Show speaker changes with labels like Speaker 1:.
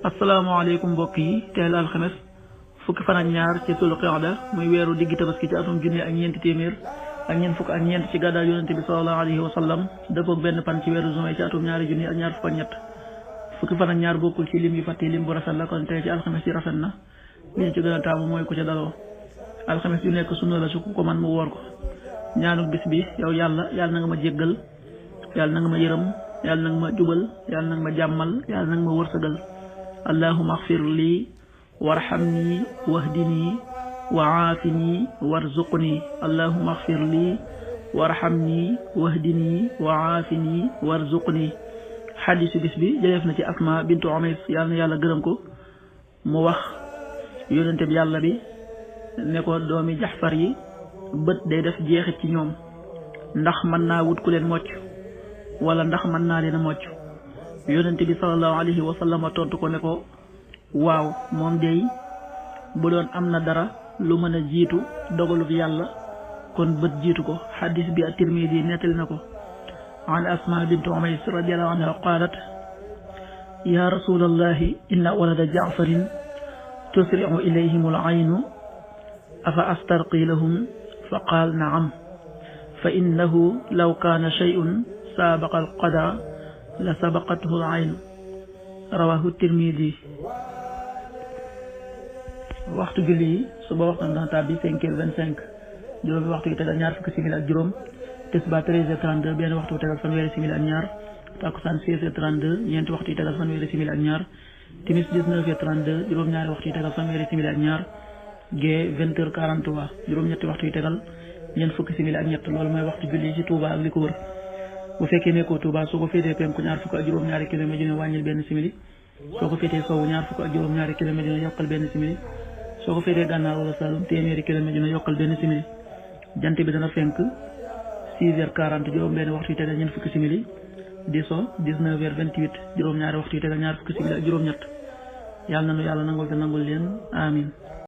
Speaker 1: asalaamaaleykum mbokk yi teel alxames fukki fan ak ñaar ci sul qiyada muy weeru diggi tabaski ci atum junni ak ñeenti téeméer ak ñeent fukk ak ñeent ci gàddaay yonente bi sallallahu alayhi wa sallam dëppoog benn fan ci weeru juin ci atum ñaari junni ak ñaar fukk ak ñett fukki fan ak ñaar bokkul ci lim yu fàtte lim bu rafet la kon tey ci alxames yi rafet na li ñu ci gën a taamu mooy ku ca daloo alxames yu nekk sunna la su ko man mu woor ko ñaanu bis bi yow yàlla na nga ma jéggal yàlla na nga ma yërëm yàlla na nga ma jubal yàlla na nga ma jàmmal yàlla na nga ma wërsëgal allahumma axfir lii warhamni wahdini wa aafini warzuqni allahumma axfir lii warhamni wahdini wa aafini warzuqni xadiisu bis bi jëleef na ci Asma bintu Umays yàlla na yàlla gërëm ko mu wax yónnente bi yàlla bi ne ko doomi Jaxfar yi bët day def jeexit ci ñoom ndax mën naa wut ku leen mocc wala ndax mën naa leen a mocc yónnente bi sallallahu alayhi wa sallam tontu ko ne ko waaw moom dey bu doon am na dara lu mën a jiitu dogalub yàlla kon bët jiitu ko xadis bi at-Tirmidi nettali na ko an Asma bint Umays radiyallahu anha qaalat ya rasulallahi inna walada Ja'farin tusri'u ilayhim al-aynu afa astarqi lahum fa qaal na'am fa innahu law kaana shay'un saabaqa al-qada la sabaqathu al-aynu rawahu Tirmidi. waxtu julli yi suba waxtu dana tàbbi 5h25 juróomi waxtu yu tegal ñaar fukki simili ak juróom tisbaar 13h32 benn waxtu yu tegal fanweeri simili ak ñaar takkusaan 16h32 ñeenti waxtu yu tegal fanweeri simili ak ñaar timis 19h32 juróom-ñaari waxtu yu tegal fanweeri simili ak ñaar gee 20h43 juróom-ñetti waxtu yu tegal ñeent fukki simili ak ñett loolu mooy waxtu julli ci Touba ak li ko wër bu fekkee nekkoo Touba soo ko féetee penku ñaar fukk ak juróom-ñaari kilomètre dina wàññil benn simili soo ko féetee sowwu ñaar fukk ak juróom-ñaari kilomètre dina yokkal benn simili soo ko féetee gànnaar wala Saalum téeméeri kilomètre dina yokkal benn simili jant bi dana fenk 6h40 juróom benn waxtu yu tegal ñeent fukki simili di so 19h28 juróom-ñaari waxtu yu tegal ñaar fukki simili ak juróom-ñett yàlla na nu yàlla nangul te nangul leen amin